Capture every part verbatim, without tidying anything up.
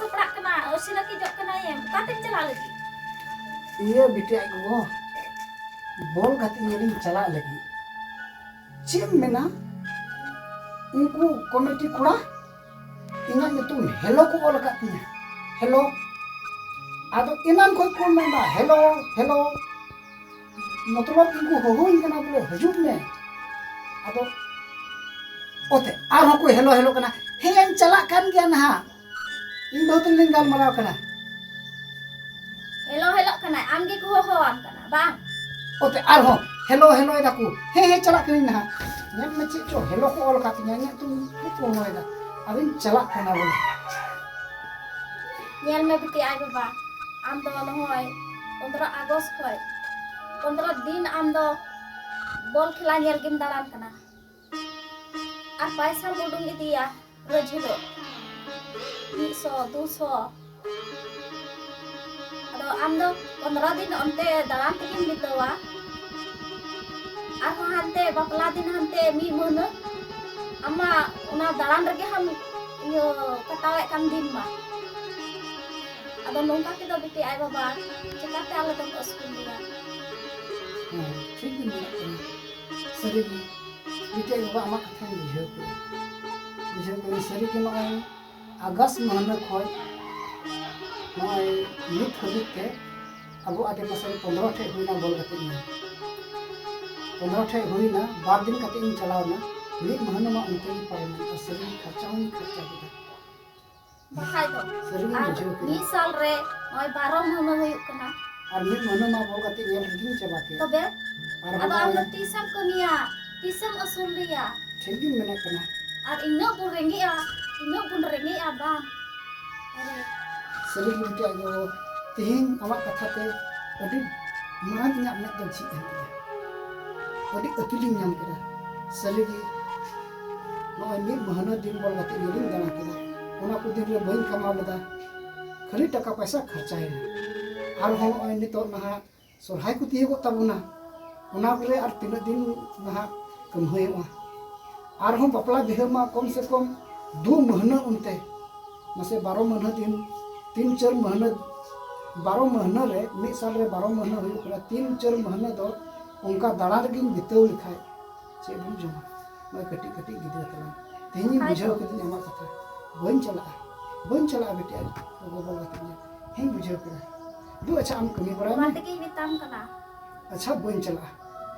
ᱥᱟᱯᱲᱟᱜ ᱠᱟᱱᱟ, ᱟᱹᱨᱥᱤ ᱞᱟᱹᱠᱤᱡᱚᱜ ᱠᱟᱱᱟᱭᱮᱢ, ᱚᱠᱟᱛᱮᱢ ᱪᱟᱞᱟᱜ ᱞᱟᱹᱜᱤᱫ? ᱤᱭᱟᱹ ᱵᱤᱴᱤ ᱟᱡ ᱜᱚᱜᱚ, ᱵᱚᱞ ᱜᱟᱛᱮᱜ ᱧᱮᱞᱤᱧ ᱪᱟᱞᱟᱜ ᱞᱟᱹᱜᱤᱫ᱾ ᱪᱮᱫ ᱮᱢ ᱢᱮᱱᱟ, ᱩᱱᱠᱩ ᱠᱚᱢᱤᱴᱤ ᱠᱚᱲᱟ ᱤᱧᱟᱹᱜ ᱧᱩᱛᱩᱢ ᱦᱮᱞᱳ ᱠᱚ ᱚᱞ ᱟᱠᱟᱫ ᱛᱤᱧᱟᱹ᱾ ᱦᱮᱞᱳ᱾ ᱟᱫᱚ ᱮᱱᱟᱱ ᱠᱷᱚᱱ ᱠᱚ ᱢᱮᱱᱫᱟ, "ᱦᱮᱞᱳ, ᱦᱮᱞᱳ᱾" ᱢᱚᱛᱞᱚᱵ ᱩᱱᱠᱩ ᱦᱚᱦᱚᱧ ᱠᱟᱱᱟ ᱵᱚᱞᱮ, "ᱦᱤᱡᱩᱜ ᱢᱮ᱾" ᱟᱫᱚ ᱚᱛᱮ ᱟᱨᱦᱚᱸ ᱠᱚ ᱦᱮᱞᱳ ᱦᱮᱞᱳ ᱠᱟᱱᱟ᱾ "ᱦᱮᱸ, ᱤᱧ ᱪᱟᱞᱟᱜ ᱠᱟᱱ ᱜᱮᱭᱟ ᱱᱟᱦᱟᱜ, ᱤᱧ ᱵᱟᱹᱦᱩ ᱛᱟᱹᱞᱤᱧ ᱞᱤᱧ ᱜᱟᱞᱢᱟᱨᱟᱣ ᱠᱟᱱᱟ᱾" ᱦᱮᱞᱳ ᱦᱮᱞᱳᱜ ᱠᱟᱱᱟᱭ, ᱟᱢ ᱜᱮᱠᱚ ᱦᱚᱦᱚᱣᱟᱢ ᱠᱟᱱᱟ ᱵᱟᱝ? ᱚᱛᱮ ᱟᱨᱦᱚᱸ ᱦᱮᱞᱳ ᱦᱮᱞᱳᱭ ᱫᱟᱠᱚ᱾ "ᱦᱮᱸ, ᱦᱮᱸ, ᱪᱟᱞᱟᱜ ᱠᱟᱹᱱᱟᱹᱧ ᱱᱟᱦᱟᱜ᱾" ᱧᱮᱞ ᱢᱮ ᱪᱮᱫ ᱪᱚ ᱦᱮᱞᱳ ᱠᱚ ᱚᱞ ᱟᱠᱟᱫ ᱛᱤᱧᱟ, ᱤᱧᱟᱹᱜ ᱧᱩᱛᱩᱢ ᱠᱚ ᱦᱚᱦᱚᱭᱮᱫᱟ᱾ ᱟᱫᱚᱧ ᱪᱟᱞᱟᱜ ᱠᱟᱱᱟ ᱵᱚᱞᱮ᱾ ᱧᱮᱞ ᱢᱮ ᱵᱤᱴᱤ ᱟᱡ ᱵᱟᱵᱟ, ᱟᱢ ᱫᱚ ᱱᱚᱜᱼᱚᱭ ᱯᱚᱱᱫᱽᱨᱚ ᱟᱜᱚᱥᱴ ᱠᱷᱚᱱ ᱯᱚᱱᱫᱽᱨᱚ ᱫᱤᱱ ᱟᱢ ᱫᱚ ᱵᱚᱞ ᱠᱷᱮᱞᱟ ᱧᱮᱞ ᱜᱮᱢ ᱫᱟᱬᱟᱱ ᱠᱟᱱᱟ᱾ ᱟᱨ ᱯᱟᱭᱥᱟᱢ ᱩᱰᱩᱝ ᱤᱫᱤᱭᱟ ᱨᱳᱡᱽ ᱦᱤᱞᱳᱜ, ᱢᱤᱫᱥᱚ, ᱫᱩᱥᱚ᱾ ᱟᱫᱚ ᱟᱢ ᱫᱚ ᱯᱚᱱᱫᱽᱨᱚ ᱫᱤᱱ ᱚᱱᱛᱮ ᱫᱟᱬᱟᱱ ᱛᱮᱜᱮᱢ ᱵᱤᱛᱟᱹᱣᱟ᱾ ᱟᱨᱦᱚᱸ ᱦᱟᱱᱛᱮ ᱵᱟᱯᱞᱟ ᱫᱤᱱ ᱦᱟᱱᱛᱮ ᱢᱤᱫ ᱢᱟᱹᱦᱱᱟᱹ ᱟᱢ ᱢᱟ ᱚᱱᱟ ᱫᱟᱬᱟᱱ ᱨᱮᱜᱮ ᱦᱟᱢ ᱤᱭᱟᱹ ᱠᱟᱴᱟᱣᱮᱫ ᱠᱟᱱ ᱫᱤᱱ ᱢᱟ᱾ ᱟᱫᱚ ᱱᱚᱝᱠᱟ ᱛᱮᱫᱚ ᱵᱤᱴᱤ ᱟᱡ ᱵᱟᱵᱟ ᱪᱤᱠᱟᱹᱛᱮ ᱟᱞᱮ ᱫᱚᱢ ᱟᱹᱥᱩᱞ ᱞᱮᱭᱟ? ᱦᱮᱸ, ᱴᱷᱤᱠ ᱜᱮᱢ ᱢᱮᱱᱮᱫ ᱠᱟᱱᱟ᱾ ᱥᱟᱹᱨᱤᱜᱮ, ᱵᱤᱴᱤ ᱟᱡ ᱵᱟᱵᱟ ᱟᱢᱟᱜ ᱠᱟᱛᱷᱟᱧ ᱵᱩᱡᱷᱟᱹᱣ ᱠᱮᱫᱟ᱾ ᱵᱩᱡᱷᱟᱹᱣ ᱠᱮᱫᱟ᱾ ᱥᱟᱹᱨᱤᱜᱮ ᱱᱚᱜᱼᱚᱭ ᱟᱜᱚᱥᱴ ᱢᱟᱹᱦᱱᱟᱹ ᱠᱷᱚᱱ ᱱᱚᱜᱼᱚᱭ ᱱᱤᱛ ᱦᱟᱹᱵᱤᱡ ᱛᱮ ᱟᱵᱚ ᱟᱰᱮᱯᱟᱥᱮ ᱨᱮ ᱯᱚᱱᱫᱽᱨᱚ ᱴᱷᱮᱡ ᱦᱩᱭᱱᱟ ᱵᱚᱞ ᱜᱟᱛᱮᱜ ᱤᱧ᱾ ᱯᱚᱱᱫᱽᱨᱚ ᱴᱷᱮᱡ ᱦᱩᱭᱱᱟ, ᱵᱟᱨ ᱫᱤᱱ ᱠᱟᱛᱮ ᱤᱧ ᱪᱟᱞᱟᱣᱱᱟ᱾ ᱢᱤᱫ ᱢᱟᱹᱦᱱᱟᱹ ᱢᱟ ᱚᱱᱛᱮ ᱜᱮ ᱯᱟᱨᱚᱢᱮᱱ, ᱟᱨ ᱥᱟᱹᱨᱤ ᱜᱮ ᱠᱷᱚᱨᱪᱟ ᱦᱚᱸᱧ ᱠᱷᱚᱨᱪᱟ ᱠᱮᱫᱟ᱾ ᱵᱟᱠᱷᱟᱡ ᱫᱚ᱾ ᱥᱟᱹᱨᱤ ᱜᱮᱧ ᱟᱨ ᱵᱩᱡᱷᱟᱹᱣ ᱠᱮᱫᱟ᱾ ᱢᱤᱫ ᱥᱟᱞ ᱨᱮ ᱱᱚᱜᱼᱚᱭ ᱵᱟᱨᱚ ᱢᱟᱹᱦᱱᱟᱹ ᱦᱩᱭᱩᱜ ᱠᱟᱱᱟ᱾ ᱟᱨ ᱢᱤᱫ ᱢᱟᱹᱦᱱᱟᱹ ᱢᱟ ᱵᱚᱞ ᱜᱟᱛᱮᱜ ᱧᱮᱞ ᱨᱮᱜᱮᱧ ᱪᱟᱵᱟ ᱠᱮᱫ᱾ ᱛᱚᱵᱮ? ᱟᱨ ᱟᱫᱚ ᱟᱢ ᱫᱚ ᱱᱚᱜᱼᱚᱭ ᱛᱤᱥᱮᱢ ᱠᱟᱹᱢᱤᱭᱟ? ᱛᱤᱥᱮᱢ ᱟᱹᱥᱩᱞ ᱞᱮᱭᱟ? ᱴᱷᱤᱠ ᱜᱮᱢ ᱢᱮᱱᱮᱫ ᱠᱟᱱᱟ᱾ ᱟᱨ ᱤᱱᱟᱹᱜ ᱵᱚᱱ ᱨᱮᱸᱜᱮᱡᱼᱟ, ᱤᱱᱟᱹᱜ ᱵᱚᱱ ᱨᱮᱸᱜᱮᱡᱼᱟ ᱵᱟᱝ? ᱟᱨᱮ᱾ ᱥᱟᱹᱨᱤ ᱜᱮ ᱵᱤᱴᱤ ᱟᱡ ᱜᱚᱜᱚ, ᱛᱮᱦᱮᱧ ᱟᱢᱟᱜ ᱠᱟᱛᱷᱟ ᱛᱮ ᱟᱹᱰᱤ ᱢᱟᱨᱟᱝ ᱤᱧᱟᱹᱜ ᱢᱮᱫ ᱫᱚ ᱡᱷᱤᱡ ᱮᱱ ᱛᱤᱧᱟ᱾ ᱟᱹᱰᱤ ᱟᱹᱠᱤᱞᱤᱧ ᱧᱟᱢ ᱠᱮᱫᱟ᱾ ᱥᱟᱹᱨᱤ ᱜᱮ ᱱᱚᱜᱼᱚᱭ ᱢᱤᱫ ᱢᱟᱹᱦᱱᱟᱹ ᱫᱤᱱ ᱵᱚᱞ ᱜᱟᱛᱮᱜ ᱧᱮᱞᱤᱧ ᱫᱟᱬᱟ ᱠᱮᱫᱟ᱾ ᱚᱱᱟ ᱠᱚ ᱫᱤᱱ ᱨᱮ ᱵᱟᱹᱧ ᱠᱟᱢᱟᱣ ᱞᱮᱫᱟ, ᱠᱷᱟᱹᱞᱤ ᱴᱟᱠᱟ ᱯᱚᱭᱥᱟ ᱠᱷᱚᱨᱪᱟᱭᱮᱱᱟ᱾ ᱟᱨᱦᱚᱸ ᱱᱚᱜᱼᱚᱭ ᱱᱤᱛᱚᱜ ᱱᱟᱦᱟᱜ ᱥᱚᱨᱦᱟᱭ ᱠᱚ ᱛᱤᱭᱳᱜᱚᱜ ᱛᱟᱵᱚᱱᱟ, ᱚᱱᱟ ᱠᱚᱨᱮ ᱟᱨ ᱛᱤᱱᱟᱹᱜ ᱫᱤᱱ ᱱᱟᱦᱟᱜ ᱠᱟᱹᱢᱦᱟᱹᱭᱚᱜᱼᱟ? ᱟᱨᱦᱚᱸ ᱵᱟᱯᱞᱟ ᱵᱤᱦᱟᱹ ᱢᱟ ᱠᱚᱢ ᱥᱮ ᱠᱚᱢ ᱫᱩ ᱢᱟᱹᱦᱱᱟᱹ ᱚᱱᱛᱮ ᱢᱟᱥᱮ, ᱵᱟᱨᱚ ᱢᱟᱹᱦᱱᱟᱹ ᱫᱤᱱ, ᱛᱤᱱ ᱪᱟᱨ ᱢᱟᱹᱦᱱᱟᱹ, ᱵᱟᱨᱚ ᱢᱟᱹᱦᱱᱟᱹ ᱨᱮ, ᱢᱤᱫ ᱥᱟᱞ ᱨᱮ ᱵᱟᱨᱚ ᱢᱟᱹᱦᱱᱟᱹ ᱦᱩᱭᱩᱜ ᱠᱟᱱᱟ, ᱛᱤᱱ ᱪᱟᱨ ᱢᱟᱹᱦᱱᱟᱹ ᱫᱚ ᱚᱱᱠᱟ ᱫᱟᱬᱟ ᱨᱮᱜᱤᱧ ᱵᱤᱛᱟᱹᱣ ᱞᱮᱠᱷᱟᱡ ᱪᱮᱫ ᱵᱚᱱ ᱡᱚᱢᱟ? ᱱᱚᱜᱼᱚᱭ ᱠᱟᱹᱴᱤᱡ ᱠᱟᱹᱴᱤᱡ ᱜᱤᱫᱽᱨᱟᱹ ᱛᱟᱞᱟᱝ᱾ ᱛᱮᱦᱮᱧ ᱤᱧ ᱵᱟᱠᱷᱟᱡ ᱵᱩᱡᱷᱟᱹᱣ ᱫᱚ᱾ ᱠᱤᱫᱟᱹᱧ ᱟᱢᱟᱜ ᱠᱟᱛᱷᱟ᱾ ᱵᱟᱹᱧ ᱪᱟᱞᱟᱜᱼᱟ, ᱵᱟᱹᱧ ᱪᱟᱞᱟᱜᱼᱟ ᱵᱤᱴᱤ, ᱟᱡ ᱜᱚᱜᱚ ᱵᱟᱵᱟ ᱠᱟᱛᱮᱧ ᱧᱮᱞ᱾ ᱦᱮᱸᱧ ᱵᱩᱡᱷᱟᱹᱣ ᱠᱮᱫᱟ᱾ ᱫᱩ, ᱟᱪᱪᱷᱟ, ᱟᱢ ᱠᱟᱹᱢᱤ ᱵᱟᱲᱟᱭ ᱵᱟᱵᱟ ᱢᱮ᱾ ᱛᱟᱹᱠᱤᱱ ᱢᱮᱛᱟᱢ ᱠᱟᱱᱟ᱾ ᱟᱪᱪᱷᱟ, ᱵᱟᱹᱧ ᱪᱟᱞᱟᱜᱼᱟ᱾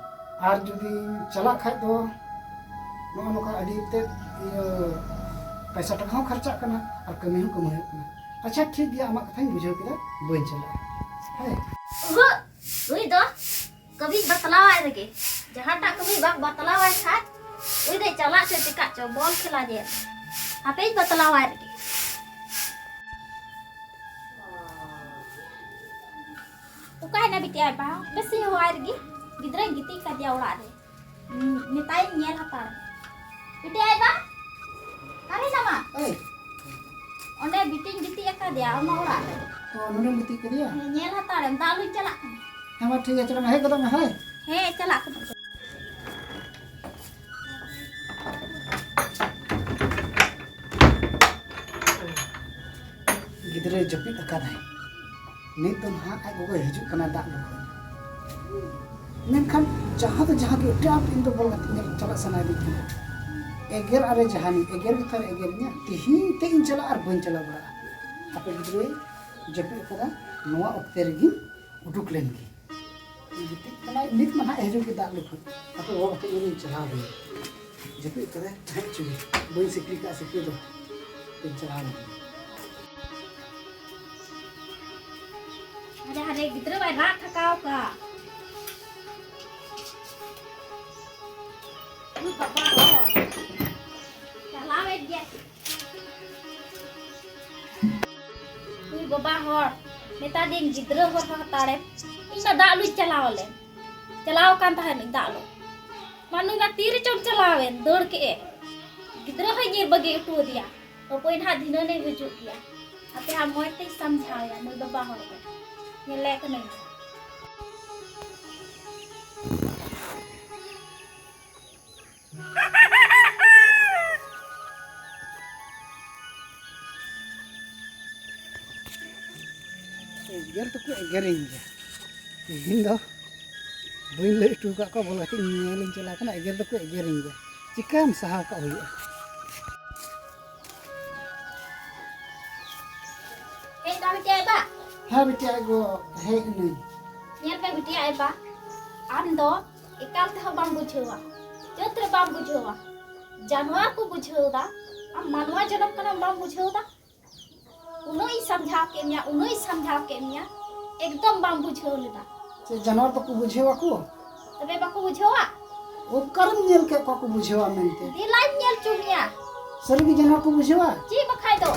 ᱟᱨ ᱡᱩᱫᱤ ᱪᱟᱞᱟᱜ ᱠᱷᱟᱡ ᱫᱚ ᱱᱚᱜᱼᱚ ᱱᱚᱝᱠᱟ ᱟᱹᱰᱤ ᱛᱮᱫ ᱤᱭᱟᱹ ᱯᱟᱭᱥᱟ ᱴᱟᱠᱟ ᱦᱚᱸ ᱠᱷᱚᱨᱪᱟᱜ ᱠᱟᱱᱟ ᱟᱨ ᱠᱟᱹᱢᱤ ᱦᱚᱸ ᱠᱟᱹᱢᱦᱟᱹᱭᱚᱜ ᱠᱟᱱᱟ᱾ ᱟᱪᱪᱷᱟ, ᱴᱷᱤᱠ ᱜᱮᱭᱟ, ᱟᱢᱟᱜ ᱠᱟᱛᱷᱟᱧ ᱵᱩᱡᱷᱟᱹᱣ ᱠᱮᱫᱟ, ᱵᱟᱹᱧ ᱪᱟᱞᱟᱜᱼᱟ᱾ ᱦᱮᱸ᱾ ᱩᱦᱩᱜ, ᱱᱩᱭ ᱫᱚ ᱠᱟᱹᱢᱤ ᱵᱟᱛᱞᱟᱣᱟᱭ ᱨᱮᱜᱮ, ᱡᱟᱦᱟᱸᱴᱟᱜ ᱠᱟᱹᱢᱤ ᱵᱟᱝ ᱵᱟᱛᱞᱟᱣᱟᱭ ᱠᱷᱟᱡ ᱩᱱᱤ ᱫᱚᱭ ᱪᱟᱞᱟᱜ ᱪᱚ ᱪᱮᱠᱟᱜ ᱪᱚ ᱵᱚᱞ ᱠᱷᱮᱞᱟ ᱧᱮᱞ᱾ ᱦᱟᱯᱮᱧ ᱵᱟᱛᱞᱟᱣᱟᱭ ᱨᱮᱜᱮ᱾ ᱚᱠᱟᱭᱮᱱᱟ ᱵᱤᱴᱤ ᱟᱡ ᱵᱟ? ᱵᱮᱥᱤ ᱦᱚᱦᱚᱣᱟᱭ ᱨᱮᱜᱮ, ᱜᱤᱫᱽᱨᱟᱹᱧ ᱜᱤᱛᱤᱡ ᱠᱟᱫᱮᱭᱟ ᱚᱲᱟᱜ ᱨᱮ᱾ ᱦᱩᱸ, ᱢᱮᱛᱟᱭᱤᱧ ᱧᱮᱞ ᱦᱟᱛᱟᱲ᱾ ᱵᱤᱴᱤ ᱟᱡ ᱵᱟ? ᱚᱠᱟᱨᱮ ᱦᱮᱱᱟᱢᱟ? ᱮᱭ᱾ ᱚᱸᱰᱮ ᱵᱤᱴᱤᱧ ᱜᱤᱛᱤᱡ ᱟᱠᱟᱫᱮᱭᱟ, ᱚᱱᱟ ᱚᱲᱟᱜ ᱨᱮ᱾ ᱚ, ᱱᱚᱰᱮᱢ ᱜᱤᱛᱤᱡ ᱠᱟᱫᱮᱭᱟ? ᱦᱮᱸ, ᱧᱮᱞ ᱦᱟᱛᱟᱲᱮᱢ, ᱫᱟᱜ ᱞᱩᱧ ᱪᱟᱞᱟᱜ ᱠᱟᱱᱟ᱾ ᱦᱮᱸ ᱢᱟ, ᱴᱷᱤᱠ ᱜᱮᱭᱟ, ᱪᱚᱞᱚ ᱢᱮ, ᱦᱮᱡ ᱜᱚᱫᱚᱜ ᱢᱮ, ᱦᱳᱭ᱾ ᱦᱮᱸ, ᱪᱟᱞᱟᱜ ᱠᱟᱱᱟ᱾ ᱜᱤᱫᱽᱨᱟᱹᱭ ᱡᱟᱹᱯᱤᱫ ᱟᱠᱟᱫᱟᱭ᱾ ᱱᱤᱛ ᱫᱚ ᱱᱟᱦᱟᱜ ᱟᱡ ᱜᱚᱜᱚᱭ ᱦᱤᱡᱩᱜ ᱠᱟᱱᱟ ᱫᱟᱜ ᱞᱩ ᱠᱷᱚᱱ᱾ ᱢᱮᱱᱠᱷᱟᱱ ᱡᱟᱦᱟᱸ ᱫᱚ ᱡᱟᱦᱟᱸ ᱜᱮ ᱟᱹᱰᱤ ᱟᱸᱴ ᱤᱧ ᱫᱚ ᱵᱚᱞ ᱜᱟᱛᱮᱜ ᱧᱮᱞ ᱪᱟᱞᱟᱜ ᱥᱟᱱᱟᱭᱤᱫᱤᱧ ᱠᱟᱱᱟ᱾ ᱮᱜᱮᱨ ᱟᱨᱮ ᱡᱟᱦᱟᱱᱤᱡ, ᱮᱜᱮᱨ ᱜᱮ ᱛᱷᱚᱨ ᱮᱜᱮᱨᱤᱧᱟ᱾ ᱛᱤᱦᱤᱧ ᱛᱮ ᱤᱧ ᱪᱟᱞᱟᱜ ᱟᱨ ᱵᱟᱹᱧ ᱪᱟᱞᱟᱣ ᱵᱟᱲᱟᱜᱼᱟ᱾ ᱟᱯᱮ ᱜᱤᱫᱽᱨᱟᱹᱭ ᱡᱟᱹᱯᱤᱫ ᱟᱠᱟᱫᱟ, ᱱᱚᱣᱟ ᱚᱠᱛᱮ ᱨᱮᱜᱮᱧ ᱩᱰᱩᱠ ᱞᱮᱱ ᱜᱮ᱾ ᱜᱤᱛᱤᱡ ᱠᱟᱱᱟᱭ, ᱱᱤᱛ ᱢᱟ ᱱᱟᱦᱟᱜ ᱦᱤᱡᱩᱜ ᱜᱮ ᱫᱟᱜ ᱞᱩ ᱠᱷᱚᱱ᱾ ᱟᱯᱮ ᱜᱚᱜᱚ ᱠᱟᱹᱴᱤᱡ ᱧᱮᱞᱤᱧ ᱪᱟᱞᱟᱣ ᱞᱮᱱ᱾ ᱡᱟᱹᱯᱤᱫ ᱠᱟᱫᱟᱭ, ᱛᱟᱦᱮᱸ ᱦᱚᱪᱚ ᱜᱮ᱾ ᱵᱟᱹᱧ ᱥᱤᱠᱲᱤ ᱠᱟᱜ ᱥᱤᱠᱲᱤ ᱫᱚ᱾ ᱛᱤᱧ ᱪᱟᱞᱟᱣ ᱞᱮᱱ᱾ ᱦᱟᱨᱮ ᱦᱟᱨᱮ, ᱜᱤᱫᱽᱨᱟᱹ ᱵᱟᱭ ᱨᱟᱜ ᱛᱷᱟᱠᱟᱣ ᱠᱟᱜ᱾ ᱩᱭ ᱵᱟᱵᱟ ᱦᱚᱲ᱾ ᱪᱟᱞᱟᱣᱮᱫ ᱜᱮᱭᱟ᱾ ᱩᱭ ᱵᱟᱵᱟ ᱦᱚᱲ, ᱢᱮᱛᱟ ᱫᱤᱭᱟᱹᱧ ᱜᱤᱫᱽᱨᱟᱹ ᱦᱚᱨᱦᱚ ᱦᱟᱛᱟᱲᱮᱢ᱾ ᱤᱧ ᱢᱟ ᱫᱟᱜ ᱞᱩᱧ ᱪᱟᱞᱟᱣ ᱞᱮᱱ᱾ ᱪᱟᱞᱟᱣ ᱟᱠᱟᱱ ᱛᱟᱦᱮᱱᱟᱹᱧ ᱫᱟᱜ ᱞᱩ᱾ ᱢᱟ ᱱᱩᱭ ᱢᱟ ᱛᱤ ᱨᱮᱪᱚᱢ ᱪᱟᱞᱟᱣᱮᱱ, ᱫᱟᱹᱲ ᱠᱮᱜᱼᱮ᱾ ᱜᱤᱫᱽᱨᱟᱹ ᱦᱚᱸᱭ ᱧᱤᱨ ᱵᱟᱹᱜᱤ ᱦᱚᱴᱚ ᱟᱫᱮᱭᱟ᱾ ᱦᱟᱯᱳᱭ ᱱᱟᱦᱟᱜ ᱫᱷᱤᱱᱟᱹᱱᱮ ᱦᱤᱡᱩᱜ ᱜᱮᱭᱟ᱾ ᱟᱯᱮ ᱦᱟᱸᱜ ᱢᱚᱡᱽ ᱛᱮᱧ ᱥᱟᱢᱡᱷᱟᱣᱮᱭᱟ, ᱱᱩᱭ ᱵᱟᱵᱟ ᱦᱚᱲ ᱫᱚ᱾ ᱧᱮᱞᱮ ᱠᱟᱹᱱᱟᱹᱧ᱾ ᱮᱜᱮᱨ ᱫᱚᱠᱚ ᱮᱜᱮᱨᱤᱧ ᱜᱮᱭᱟ᱾ ᱛᱮᱦᱮᱧ ᱫᱚ ᱵᱟᱹᱧ ᱞᱟᱹᱭ ᱦᱚᱴᱚ ᱟᱠᱟᱫ ᱠᱚᱣᱟ, ᱵᱚᱞᱮ ᱠᱟᱹᱴᱤᱡ ᱧᱮᱞᱤᱧ ᱪᱟᱞᱟᱣ ᱠᱟᱱᱟ, ᱮᱜᱮᱨ ᱫᱚᱠᱚ ᱮᱜᱮᱨᱤᱧ ᱜᱮᱭᱟ᱾ ᱪᱤᱠᱟᱹᱢ ᱥᱟᱦᱟᱣ ᱠᱟᱜ ᱦᱩᱭᱩᱜᱼᱟ? ᱦᱮᱡ ᱮᱱᱟ ᱵᱤᱴᱤ ᱟᱡ ᱵᱟ? ᱦᱮᱸ ᱵᱤᱴᱤ ᱟᱡ ᱜᱚ, ᱦᱮᱡ ᱮᱱᱟᱹᱧ᱾ ᱧᱮᱞ ᱢᱮ ᱵᱤᱴᱤ ᱟᱡ ᱵᱟ, ᱟᱢ ᱫᱚ ᱮᱠᱟᱞ ᱛᱮᱦᱚᱸ ᱵᱟᱢ ᱵᱩᱡᱷᱟᱹᱣᱟ, ᱡᱟᱹᱛ ᱨᱮ ᱵᱟᱢ ᱵᱩᱡᱷᱟᱹᱣᱟ, ᱡᱟᱱᱣᱟᱨ ᱠᱚ ᱵᱩᱡᱷᱟᱹᱣ ᱮᱫᱟ, ᱟᱢ ᱢᱟᱱᱣᱟ ᱡᱚᱱᱚᱢ ᱠᱟᱱᱟᱢ ᱵᱟᱢ ᱵᱩᱡᱷᱟᱹᱣ ᱮᱫᱟ? ᱩᱱᱟᱹᱜ ᱤᱧ ᱥᱟᱢᱡᱷᱟᱣ ᱠᱮᱫ ᱢᱮᱭᱟ, ᱩᱱᱟᱹᱜ ᱤᱧ ᱥᱟᱢᱡᱷᱟᱣ ᱠᱮᱫ ᱢᱮᱭᱟ, ᱮᱠᱫᱚᱢ ᱵᱟᱢ ᱵᱩᱡᱷᱟᱹᱣ ᱞᱮᱫᱟ᱾ ᱪᱮᱫ ᱡᱟᱱᱣᱟᱨ ᱫᱚᱠᱚ ᱵᱩᱡᱷᱟᱹᱣ ᱟᱠᱚ? ᱛᱚᱵᱮ ᱵᱟᱠᱚ ᱵᱩᱡᱷᱟᱹᱣᱟ? ᱚᱠᱟᱨᱮᱢ ᱧᱮᱞ ᱠᱮᱫ ᱠᱚᱣᱟ ᱠᱚ ᱵᱩᱡᱷᱟᱹᱣᱟ ᱢᱮᱱᱛᱮ? ᱫᱮᱞᱟᱧ ᱧᱮᱞ ᱦᱚᱪᱚ ᱢᱮᱭᱟ᱾ ᱥᱟᱹᱨᱤᱜᱮ ᱡᱟᱱᱣᱟᱨ ᱠᱚ ᱵᱩᱡᱷᱟᱹᱣᱟ? ᱪᱮᱫ ᱵᱟᱠᱷᱟᱡ ᱫᱚ?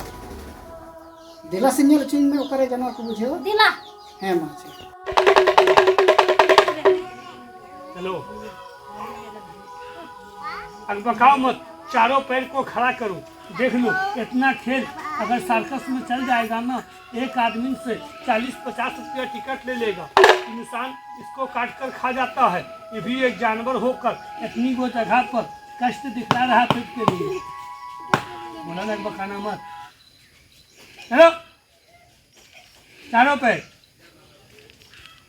ᱫᱮᱞᱟ ᱥᱮ ᱧᱮᱞ ᱦᱚᱪᱚᱧ ᱢᱮ ᱚᱠᱟᱨᱮ ᱡᱟᱱᱣᱟᱨ ᱠᱚ ᱵᱩᱡᱷᱟᱹᱣᱟ᱾ ᱫᱮᱞᱟ᱾ ᱦᱮᱸ ᱢᱟ ᱟᱪᱪᱷᱟ᱾ ᱦᱮᱞᱳ, अकबकाओ मत, चारों पैर को खड़ा करो। देख लो, इतना खेल अगर सर्कस में चल जाएगा ना, एक आदमी से चालीस पचास रुपया टिकट ले लेगा। इंसान इसको काट कर खा जाता है, ये भी एक जानवर होकर इतनी वो जगह पर कष्ट दिखला रहा है पेट के लिए। बोला ना, अकबकाना मत। हेलो, चारों पैर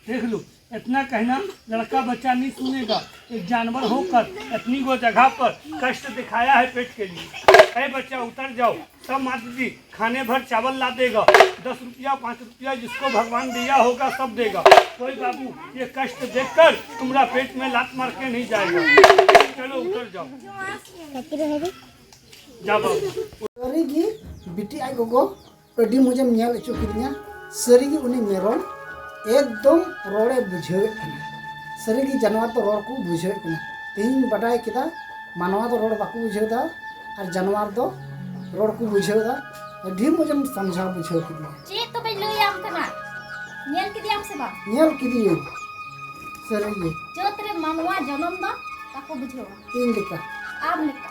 देख लो, इतना कहना लड़का बच्चा नहीं सुनेगा। एक जानवर होकर इतनी वो जगह पर कष्ट दिखाया है पेट के लिए। अरे बच्चा उतर जाओ, सब माता जी खाने भर चावल ला देगा। दस रुपया पाँच रुपया जिसको भगवान दिया होगा सब देगा। कोई बाबू ये कष्ट देखकर तुम्हारा पेट में लात मार के नहीं जाएगा। चलो उतर जाओ। ᱡᱟᱵᱟ᱾ ᱥᱟᱹᱨᱤᱜᱮ ᱵᱤᱴᱤ ᱟᱡ ᱜᱚᱜᱚ ᱟᱹᱰᱤ ᱢᱚᱡᱮᱢ ᱧᱮᱞ ᱦᱚᱪᱚ ᱠᱤᱫᱤᱧᱟ᱾ ᱥᱟᱹᱨᱤᱜᱮ ᱩᱱᱤ ᱢᱮᱨᱚᱢ ᱮᱠᱫᱚᱢ ᱨᱚᱲᱮ ᱵᱩᱡᱷᱟᱹᱣᱮᱫ ᱠᱟᱱᱟ᱾ ᱥᱟᱹᱨᱤᱜᱮ ᱡᱟᱱᱣᱟᱨ ᱫᱚ ᱨᱚᱲ ᱠᱚ ᱵᱩᱡᱷᱟᱹᱣᱮᱫ ᱠᱟᱱᱟ᱾ ᱛᱮᱦᱮᱧ ᱵᱟᱰᱟᱭ ᱠᱮᱫᱟ ᱢᱟᱱᱣᱟ ᱫᱚ ᱨᱚᱲ ᱵᱟᱠᱚ ᱵᱩᱡᱷᱟᱹᱣ ᱮᱫᱟ ᱟᱨ ᱡᱟᱱᱣᱟᱨ ᱫᱚ ᱨᱚᱲ ᱠᱚ ᱵᱩᱡᱷᱟᱹᱣ ᱮᱫᱟ᱾ ᱟᱹᱰᱤ ᱢᱚᱡᱮᱢ ᱥᱟᱢᱡᱷᱟᱣ ᱵᱩᱡᱷᱟᱹᱣ ᱠᱤᱫᱤᱧᱟ᱾ ᱪᱮᱫ ᱛᱚᱵᱮᱧ ᱞᱟᱹᱭᱟᱢ ᱠᱟᱱᱟ? ᱧᱮᱞ ᱠᱮᱫᱮᱭᱟᱢ ᱥᱮ ᱵᱟᱝ? ᱧᱮᱞ ᱠᱮᱫᱮᱭᱟᱹᱧ᱾ ᱥᱟᱹᱨᱤᱜᱮ᱾ ᱡᱟᱹᱛ ᱨᱮ ᱢᱟᱱᱣᱟ ᱡᱚᱱᱚᱢ ᱫᱚ ᱵᱟᱠᱚ ᱵᱩᱡᱷᱟᱹᱣᱟ᱾ ᱤᱧ ᱞᱮᱠᱟ᱾ ᱟᱢ ᱞᱮᱠᱟ᱾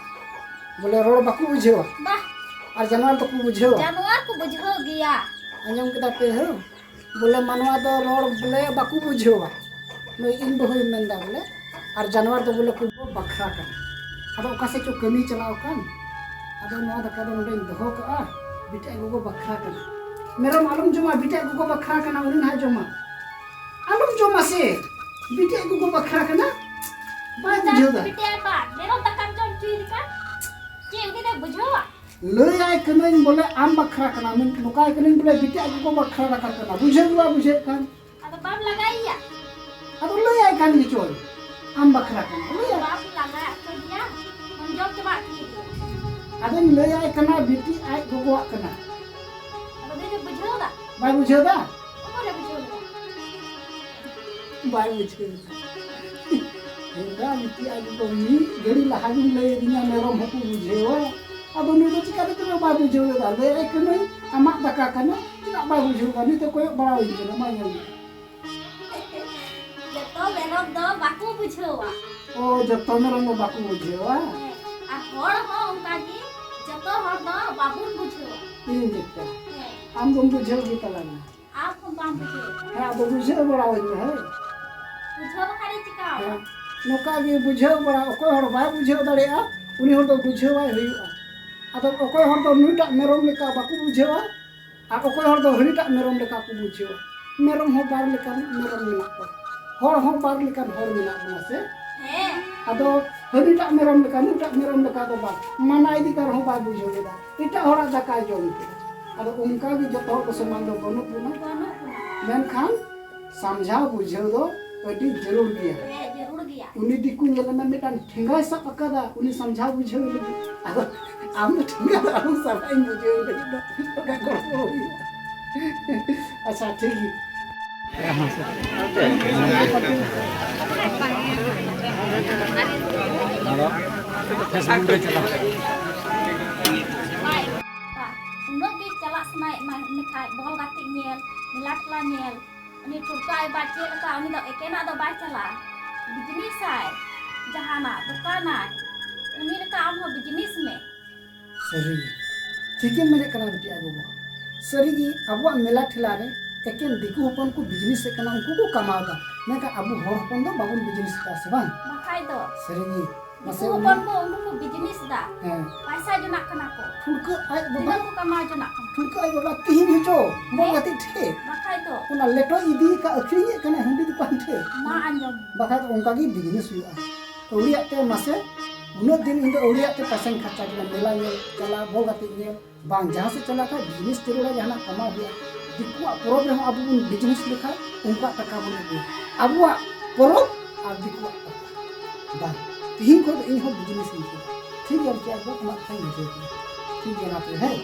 ᱵᱚᱞᱮ ᱨᱚᱲ ᱵᱟᱠᱚ ᱵᱩᱡᱷᱟᱹᱣᱟ᱾ ᱵᱟᱦ᱾ ᱟᱨ ᱡᱟᱱᱣᱟᱨ ᱫᱚᱠᱚ ᱵᱩᱡᱷᱟᱹᱣᱟ᱾ ᱡᱟᱱᱣᱟᱨ ᱠᱚ ᱵᱩᱡᱷᱟᱹᱣ ᱜᱮᱭᱟ᱾ ᱟᱸᱡᱚᱢ ᱠᱮᱫᱟ ᱯᱮ ᱦᱳ? ᱵᱚᱞᱮ ᱢᱟᱱᱣᱟ ᱫᱚ ᱨᱚᱲ ᱵᱚᱞᱮ ᱵᱟᱠᱚ ᱵᱩᱡᱷᱟᱹᱣᱟ᱾ ᱱᱩᱭ ᱤᱧ ᱵᱟᱹᱦᱩᱭ ᱢᱮᱱᱫᱟ ᱵᱚᱞᱮ, ᱟᱨ ᱡᱟᱱᱣᱟᱨ ᱫᱚ ᱵᱚᱞᱮ ᱠᱚ ᱵᱟᱠᱷᱨᱟ ᱠᱟᱱᱟ᱾ ᱟᱫᱚ ᱚᱠᱟ ᱥᱮᱫ ᱪᱚ ᱠᱟᱹᱢᱤ ᱪᱟᱞᱟᱣ ᱠᱟᱱ, ᱟᱫᱚ ᱱᱚᱣᱟ ᱫᱟᱠᱟ ᱫᱚ ᱱᱚᱰᱮᱧ ᱫᱚᱦᱚ ᱠᱟᱜᱼᱟ, ᱵᱤᱴᱤ ᱟᱡ ᱜᱚᱜᱚ ᱵᱟᱠᱷᱨᱟ ᱠᱟᱱᱟ᱾ ᱢᱮᱨᱚᱢ ᱟᱞᱚᱢ ᱡᱚᱢᱟ, ᱵᱤᱴᱤ ᱟᱡ ᱜᱚᱜᱚ ᱵᱟᱠᱷᱨᱟ ᱠᱟᱱᱟ, ᱩᱱᱤ ᱱᱟᱦᱟᱜ ᱡᱚᱢᱟ᱾ ᱟᱞᱚᱢ ᱡᱚᱢᱟ ᱥᱮ, ᱵᱤᱴᱤ ᱟᱡ ᱜᱚᱜᱚ ᱵᱟᱠᱷᱨᱟ ᱠᱟᱱᱟ᱾ ᱵᱟᱭ ᱵᱩᱡᱷᱟᱹᱣ ᱫᱟ᱾ ᱵᱤᱴᱤ ᱟᱡ ᱵᱟ, ᱢᱮᱨᱚᱢ ᱫᱟᱠᱟᱢ ᱡᱚᱢ ᱦᱚᱪᱚᱭᱮ ᱞᱮᱠᱟ᱾ ᱪᱮᱫ ᱩᱱᱤ ᱫᱚᱭ ᱵᱩᱡᱷᱟᱹᱣᱟ? ᱞᱟᱹᱭ ᱟᱭ ᱠᱟᱹᱱᱟᱹᱧ ᱵᱚᱞᱮ ᱟᱢ ᱵᱟᱠᱷᱨᱟ ᱠᱟᱱᱟ, ᱢᱮᱱ-, ᱱᱚᱝᱠᱟᱭ ᱠᱟᱹᱱᱟᱹᱧ ᱵᱚᱞᱮ ᱵᱤᱴᱤ ᱟᱡ ᱜᱚᱜᱚ ᱵᱟᱠᱷᱨᱟ ᱫᱟᱠᱟ ᱠᱟᱱᱟ᱾ ᱵᱩᱡᱷᱟᱹᱣ ᱜᱮ ᱵᱟᱭ ᱵᱩᱡᱷᱟᱹᱣᱮᱫ ᱠᱟᱱ᱾ ᱟᱫᱚ ᱵᱟᱢ ᱞᱟᱜᱟᱭᱮᱭᱟ? ᱟᱫᱚ ᱞᱟᱹᱭ ᱟᱭ ᱠᱟᱱ ᱜᱮᱪᱚ, ᱟᱢ ᱵᱟᱠᱷᱨᱟ ᱠᱟᱱᱟ᱾ ᱞᱟᱹᱭ ᱟᱭ᱾ ᱵᱟᱢ ᱞᱟᱜᱟ ᱦᱚᱪᱚᱭᱮᱭᱟ? ᱟᱢ ᱡᱚᱢ ᱪᱟᱵᱟ ᱦᱚᱪᱚᱭᱮᱭᱟ᱾ ᱟᱫᱚᱧ ᱞᱟᱹᱭ ᱟᱭ ᱠᱟᱱᱟ ᱵᱤᱴᱤ ᱟᱡ ᱜᱚᱜᱚᱣᱟᱜ ᱠᱟᱱᱟ᱾ ᱟᱫᱚ ᱩᱱᱤ ᱫᱚ ᱵᱩᱡᱷᱟᱹᱣ ᱫᱟ? ᱵᱟᱭ ᱵᱩᱡᱷᱟᱹᱣ ᱫᱟ? ᱚᱠᱚᱭᱮ ᱵᱩᱡᱷᱟᱹᱣ ᱫᱟ? ᱵᱟᱭ ᱵᱩᱡᱷᱟᱹᱣ ᱫᱟ᱾ ᱦᱮᱸᱫᱟ ᱵᱤᱴᱤ ᱟᱡ ᱜᱚᱜᱚ ᱢᱤᱫ ᱜᱷᱟᱹᱲᱤ ᱞᱟᱦᱟ ᱜᱮᱢ ᱞᱟᱹᱭ ᱟᱹᱫᱤᱧᱟ ᱢᱮᱨᱚᱢ ᱦᱚᱸᱠᱚ ᱵᱩᱡᱷᱟᱹᱣᱟ᱾ ᱟᱫᱚ ᱱᱩᱭ ᱫᱚ ᱪᱤᱠᱟᱹ ᱠᱟᱛᱮ ᱵᱟᱭ ᱵᱩᱡᱷᱟᱹᱣ ᱞᱮᱫᱟ? ᱞᱟᱹᱭ ᱟᱭ ᱠᱟᱹᱱᱟᱹᱧ ᱟᱢᱟᱜ ᱫᱟᱠᱟ ᱠᱟᱱᱟ, ᱪᱮᱫᱟᱜ ᱵᱟᱭ ᱵᱩᱡᱷᱟᱹᱣ ᱫᱟ? ᱱᱩᱭ ᱫᱚ ᱠᱚᱭᱚᱜ ᱵᱟᱲᱟᱣᱟᱹᱧ ᱠᱟᱱᱟ, ᱢᱟ ᱧᱮᱞ ᱢᱮ᱾ ᱡᱚᱛᱚ ᱢᱮᱨᱚᱢ ᱫᱚ ᱵᱟᱠᱚ ᱵᱩᱡᱷᱟᱹᱣᱟ᱾ ᱚ, ᱡᱚᱛᱚ ᱢᱮᱨᱚᱢ ᱫᱚ ᱵᱟᱠᱚ ᱵᱩᱡᱷᱟᱹᱣᱟ? ᱦᱮᱸ, ᱟᱨ ᱦᱚᱲ ᱦᱚᱸ ᱚᱱᱠᱟ ᱜᱮ, ᱡᱚᱛᱚ ᱦᱚᱲ ᱫᱚ ᱵᱟᱵᱚᱱ ᱵᱩᱡᱷᱟᱹᱣᱟ᱾ ᱤᱧ ᱞᱮᱠᱟ? ᱦᱮᱸ᱾ ᱟᱢ ᱫᱚᱢ ᱵᱩᱡᱷᱟᱹᱣ ᱜᱮ ᱛᱟᱞᱟᱝᱟ᱾ ᱟᱢ ᱦᱚᱸ ᱵᱟᱢ ᱵᱩᱡᱷᱟᱹᱣ᱾ ᱦᱮᱸ, ᱟᱫᱚ ᱵᱩᱡᱷᱟᱹᱣ ᱵᱟᱲᱟ ᱟᱹᱧ ᱢᱮ, ᱦᱳᱭ᱾ ᱵᱩᱡᱷᱟᱹᱣ ᱵᱟᱠᱷᱟᱱ ᱤᱧ ᱪᱤᱠᱟᱹᱣᱟ? ᱦᱮᱸ, ᱱᱚᱝᱠᱟ ᱜᱮ ᱵᱩᱡᱷᱟᱹᱣ ᱵᱟᱲᱟ, ᱚᱠᱚᱭ ᱦᱚᱲ ᱵᱟᱭ ᱵᱩᱡᱷᱟᱹᱣ ᱫᱟᱲᱮᱭᱟᱜᱼᱟ, ᱩᱱᱤ ᱦᱚᱲ ᱫᱚ ᱵᱩᱡᱷᱟᱹᱣᱟᱭ ᱦᱩᱭᱩᱜᱼᱟ᱾ ᱟᱫᱚ ᱚᱠᱚᱭ ᱦᱚᱲ ᱫᱚ ᱱᱩᱭᱴᱟᱜ ᱢᱮᱨᱚᱢ ᱞᱮᱠᱟ ᱵᱟᱠᱚ ᱵᱩᱡᱷᱟᱹᱣᱟ, ᱟᱨ ᱚᱠᱚᱭ ᱦᱚᱲ ᱫᱚ ᱦᱟᱹᱱᱤᱴᱟᱜ ᱢᱮᱨᱚᱢ ᱞᱮᱠᱟ ᱠᱚ ᱵᱩᱡᱷᱟᱹᱣᱟ᱾ ᱢᱮᱨᱚᱢ ᱦᱚᱸ ᱵᱟᱨ ᱞᱮᱠᱟᱱ ᱢᱮᱨᱚᱢ ᱢᱮᱱᱟᱜ ᱠᱚᱣᱟ, ᱦᱚᱲ ᱦᱚᱸ ᱵᱟᱨ ᱞᱮᱠᱟᱱ ᱦᱚᱲ ᱢᱮᱱᱟᱜ ᱵᱚᱱᱟ ᱥᱮ? ᱦᱮᱸ᱾ ᱟᱫᱚ ᱦᱟᱹᱱᱤᱴᱟᱜ ᱢᱮᱨᱚᱢ ᱞᱮᱠᱟ, ᱱᱩᱭᱴᱟᱜ ᱢᱮᱨᱚᱢ ᱞᱮᱠᱟ ᱫᱚ ᱵᱟᱝ, ᱢᱟᱱᱟ ᱤᱫᱤ ᱠᱟᱱ ᱨᱮᱦᱚᱸ ᱵᱟᱭ ᱵᱩᱡᱷᱟᱹᱣ ᱞᱮᱫᱟ, ᱮᱴᱟᱜ ᱦᱚᱲᱟᱜ ᱫᱟᱠᱟᱭ ᱡᱚᱢ ᱠᱮᱫᱟ᱾ ᱟᱫᱚ ᱚᱱᱠᱟ ᱜᱮ ᱡᱚᱛᱚ ᱦᱚᱲ ᱫᱚ ᱥᱚᱢᱟᱱ ᱫᱚ ᱵᱟᱹᱱᱩᱜ ᱵᱚᱱᱟ, ᱵᱟᱹᱱᱩᱜ ᱵᱚᱱᱟ᱾ ᱢᱮᱱᱠᱷᱟᱱ ᱥᱟᱢᱡᱷᱟᱣ ᱵᱩᱡᱷᱟᱹᱣ ᱫᱚ ᱟᱹᱰᱤ ᱡᱟᱹᱨᱩᱲ ᱜᱮᱭᱟ᱾ ᱦᱮᱸ, ᱡᱟᱹᱨᱩᱲ ᱜᱮᱭᱟ᱾ ᱩᱱᱤ ᱫᱤᱠᱩ ᱧᱮᱞ ᱢᱮ, ᱢᱤᱫᱴᱟᱝ ᱴᱷᱮᱸᱜᱟᱭ ᱥᱟᱵ ᱟᱠᱟᱫᱟ, ᱩᱱᱤ ᱥᱟᱢᱡᱷᱟᱣ ᱵᱩᱡᱷᱟᱹᱣ ᱞᱟᱹᱜᱤᱫ᱾ ᱟᱫᱚ ᱟᱢ ᱫᱚ ᱴᱷᱮᱸᱜᱟ ᱫᱚ ᱟᱞᱚᱢ ᱥᱟᱵᱟ, ᱤᱧ ᱵᱩᱡᱷᱟᱹᱣ ᱞᱟᱹᱜᱤᱫ ᱫᱚ ᱵᱟᱠᱷᱟᱱ ᱜᱚᱲᱵᱚᱲ ᱦᱩᱭᱩᱜᱼᱟ᱾ ᱟᱪᱪᱷᱟ, ᱴᱷᱤᱠ ᱜᱮᱭᱟ᱾ ᱩᱱᱟᱹᱜ ᱜᱮ ᱪᱟᱞᱟᱜ ᱥᱟᱱᱟᱭᱮᱫ ᱢᱟ ᱢᱮᱠᱷᱟᱡ ᱵᱚᱞ ᱜᱟᱛᱮᱜ ᱧᱮᱞ, ᱢᱮᱞᱟ ᱴᱷᱮᱞᱟ ᱧᱮᱞ, ᱩᱱᱤ ᱴᱷᱩᱲᱠᱟ ᱮᱵᱟᱨ ᱪᱮᱫ ᱞᱮᱠᱟ, ᱩᱱᱤ ᱫᱚ ᱮᱠᱮᱱᱟᱜ ᱫᱚ ᱵᱟᱭ ᱪᱟᱞᱟᱜᱼᱟ, ᱵᱤᱡᱽᱱᱮᱥᱟᱭ, ᱡᱟᱦᱟᱱᱟᱜ ᱫᱚᱠᱟᱱᱟᱭ, ᱩᱱᱤ ᱞᱮᱠᱟ ᱟᱢ ᱦᱚᱸ ᱵᱤᱡᱽᱱᱮᱥ ᱢᱮ᱾ ᱥᱟᱹᱨᱤᱜᱮ ᱴᱷᱤᱠᱮᱢ ᱢᱮᱱᱮᱫ ᱠᱟᱱᱟ ᱵᱤᱴᱤ ᱟᱡ ᱜᱚᱜᱚ᱾ ᱥᱟᱹᱨᱤᱜᱮ ᱟᱵᱚᱣᱟᱜ ᱢᱮᱞᱟ ᱴᱷᱮᱞᱟ ᱨᱮ ᱮᱠᱮᱱ ᱫᱤᱠᱩ ᱦᱚᱯᱚᱱ ᱠᱚ ᱵᱤᱡᱽᱱᱮᱥ ᱮᱫ ᱠᱟᱱᱟ, ᱩᱱᱠᱩ ᱠᱚ ᱠᱟᱢᱟᱣ ᱮᱫᱟ, ᱢᱮᱱᱠᱷᱟᱱ ᱟᱵᱚ ᱦᱚᱲ ᱦᱚᱯᱚᱱ ᱫᱚ ᱵᱟᱵᱚᱱ ᱵᱤᱡᱽᱱᱮᱥ ᱮᱫᱟ ᱥᱮ ᱵᱟᱝ? ᱵᱟᱠᱷᱟᱡ ᱫᱚ᱾ ᱥᱟᱹᱨᱤᱜᱮ᱾ ᱢᱟᱥᱮ ᱫᱤᱠᱩ ᱚᱱᱟ ᱦᱚᱯᱚᱱ ᱠᱚ ᱩᱱᱠᱩ ᱠᱚ ᱵᱤᱡᱽᱱᱮᱥ ᱮᱫᱟ, ᱦᱮᱸ᱾ ᱯᱟᱭᱥᱟ ᱠᱟᱢᱟᱣ ᱡᱚᱱᱟᱜ ᱠᱟᱱᱟ ᱠᱚ᱾ ᱴᱷᱩᱲᱠᱟᱹ ᱟᱡ ᱵᱟᱵᱟ, ᱛᱤᱱᱟᱹᱜ ᱠᱚ ᱠᱟᱢᱟᱣ ᱡᱚᱱᱟᱜ ᱠᱟᱱᱟ? ᱴᱷᱩᱲᱠᱟᱹ ᱟᱡ ᱵᱟᱵᱟ ᱛᱤᱦᱤᱧ ᱦᱚᱪᱚ ᱵᱚᱞ ᱦᱮᱸ? ᱜᱟᱛᱮᱜ ᱴᱷᱮᱡ ᱵᱟᱠᱷᱟᱡ ᱫᱚ᱾ ᱚᱱᱟ ᱞᱮᱴᱚ ᱤᱫᱤ ᱠᱟᱜ ᱟᱹᱠᱷᱨᱤᱧᱮᱫ ᱠᱟᱱᱟᱭ ᱦᱟᱺᱰᱤ ᱫᱚᱠᱟᱱ ᱴᱷᱮᱡ᱾ ᱢᱟ ᱟᱸᱡᱚᱢ᱾ ᱵᱟᱠᱷᱟᱡ ᱫᱚ ᱚᱱᱠᱟ ᱜᱮ business ᱦᱩᱭᱩᱜᱼᱟ᱾ ᱟᱹᱣᱲᱤᱭᱟᱜ ᱛᱮ ᱢᱟᱥᱮ ᱩᱱᱟᱹᱜ ᱫᱤᱱ ᱤᱧ ᱫᱚ ᱟᱹᱣᱲᱤᱭᱟᱜ ᱛᱮ ᱯᱚᱭᱥᱟᱧ ᱠᱷᱚᱨᱪᱟ ᱠᱮᱫᱟ, ᱢᱮᱞᱟ ᱧᱮᱞ ᱪᱟᱞᱟᱜ, ᱵᱚᱞ ᱜᱟᱛᱮᱜ ᱧᱮᱞ, ᱵᱟᱝ, ᱡᱟᱦᱟᱸ ᱥᱮᱫ ᱪᱟᱞᱟᱜ ᱠᱷᱟᱡ business ᱡᱟᱹᱨᱩᱲᱟ, ᱡᱟᱦᱟᱱᱟᱜ ᱠᱟᱢᱟᱣ ᱦᱩᱭᱩᱜᱼᱟ᱾ ᱫᱤᱠᱩᱣᱟᱜ ᱯᱚᱨᱚᱵᱽ ᱨᱮᱦᱚᱸ ᱟᱵᱚ ᱵᱚᱱ business ᱞᱮᱠᱷᱟᱡ ᱩᱱᱠᱩᱣᱟᱜ ᱴᱟᱠᱟ ᱵᱚᱱ ᱟᱹᱜᱩᱭᱟ᱾ ᱟᱵᱚᱣᱟᱜ ᱯᱚᱨᱚᱵᱽ ᱟᱨ ᱫᱤᱠᱩᱣᱟᱜ ᱴᱟᱠᱟ᱾ ᱵᱟᱝ, ᱛᱤᱦᱤᱧ ᱠᱷᱚᱱ ᱫᱚ ᱤᱧ ᱦᱚᱸ business ᱤᱧ ᱪᱮᱫᱟ᱾ ᱴᱷᱤᱠ ᱜᱮᱭᱟ, ᱪᱮᱫ ᱟᱫᱚ ᱟᱢᱟᱜ ᱠᱟᱛᱷᱟᱧ ᱵᱩᱡᱷᱟᱹᱣ ᱠᱮᱫᱟ᱾ ᱴᱷᱤᱠ ᱜᱮᱭᱟ, ᱢᱟ ᱛᱚᱵᱮ, ᱦᱮᱸ᱾